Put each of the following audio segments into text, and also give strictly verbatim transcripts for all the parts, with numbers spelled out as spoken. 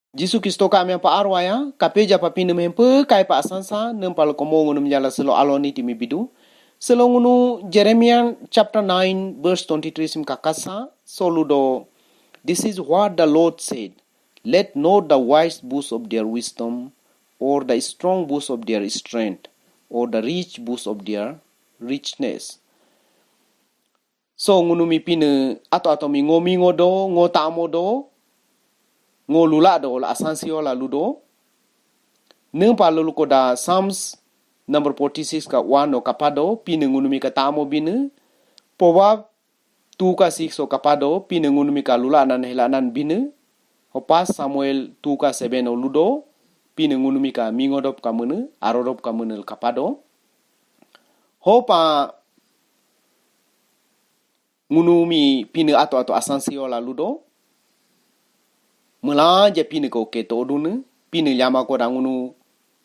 Jisu Kristo ka amyang pa arwaya, kapeja pa Pinii mi hempyo kaipa asansa, niimpa lukoda mo ngunumi jala silo alo niti mi bidu. Silo ngunu Jeremiah chapter nine verse twenty-three simi kakasa, so ludo, "This is what the Lord said. Let not the wise boast of their wisdom, or the strong boast of their strength, or the rich boast of their richness." So ngunumi Pinii ato-ato mi ngo mingo do, ngo tamo do, ngo lula do la asansi ho la ludo. Niimpa lulu koda Psalms number forty-six ka one ho kapado, Pinii ngunumi ka tamo binii. Proverb two ka six ho kapado, Pinii ngunumi ka lula nan hela nan binii. Ho First Samuel two ka seven ho ludo, Pinii ngunumi ka mingo dop ka miinii, aro dop ka miinii kapado. Hopa ngunumi Pinii ato-ato asansi ho la ludo. Miilanja Pinii ko ke to dunii, Pinii lama koda ngunu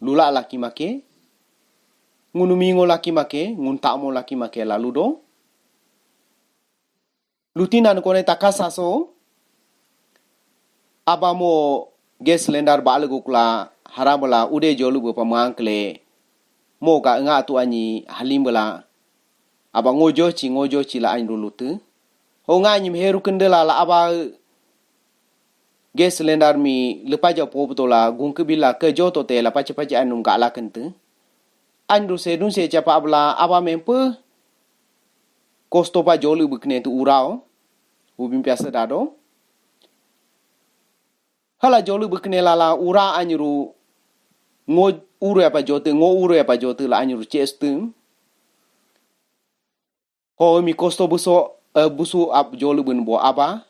lula laki make, ngunu mingo laki make, ngunu tamo laki make la ludo. Lutii nan kone takasa so, aba mo gas cylinder ba lugukla harabala ude jolu bu pamangkle, mo ka nga tu anyi halimbala, aba ngojo chi, ngojo chi la anyi lutii. Ho nga anyi heru kendela la aba gas cylinder mi lepa ja pop to la gungke bila ke jo to te la pache pache anum ga la kente. Andu se dun se chapa abla aba mempe kosto pa jolu bukne tu urao. Ubim piasa dado. Hala jolu bukne la la ura anyi ru ngo uru ya pa jote, ngo uru ya pa jote la anyi ru chestum. Ho mi kosto buso, eh, busu ap jolu bun bo aba.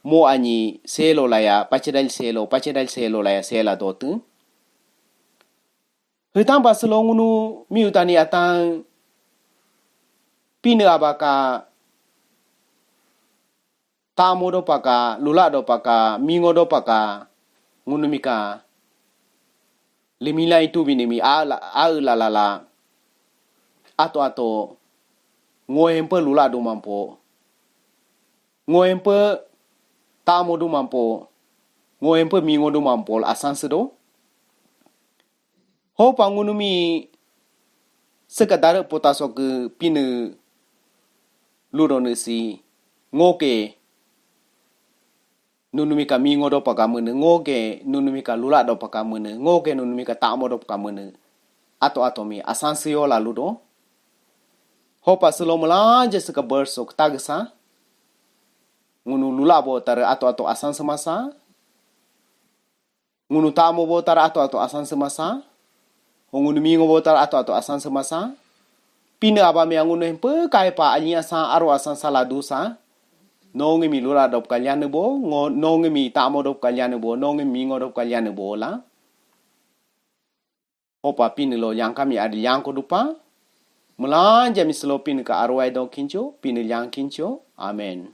Mo anyi selo la ya, pachedal selo, pachedal selo la ya sela dotu. Hitam pa selo ngunu mi utani atang Pinii aba ka tamo do paka, lula do paka, mingo do paka, ngunumi ka limila itu binii mi a la, a la la la. Ato-ato ngo hempe lula do mampo. Ngo hempe tamo do mampo. Ngo hempe mingo do mampo la asansi do. Hopa ngunumi sekadar potaso ke Pinii ludo ne si ngoke nunumi ka mingo do paka miinii, ngoke nunumi ka lula do paka miinii, ngoke nunumi ka tamo do paka miinii. Ato-ato mi asansi ho la ludo. Hopa selo miilanja seka berso ketagesa. Ngunu lula bo tara ato-ato asansi masa. Ngunu tamo bo tara ato-ato asansi masa. Ho ngunu mingo bo tara ato-ato asansi masa. Pinii aba mi ngunu hempe kaipa anyi asa aro asansa la dusa. Nongi mi lula dop kaliane bo, ngo, nongi mi tamo dop kaliane bo, nongi mi mingo dop kaliane bo la. Hopa Pinii lo yang kami adi yang ko dupa. Miilanja mi selo Pinii ka arwai do kincho, Pinii yang kincho. Amen.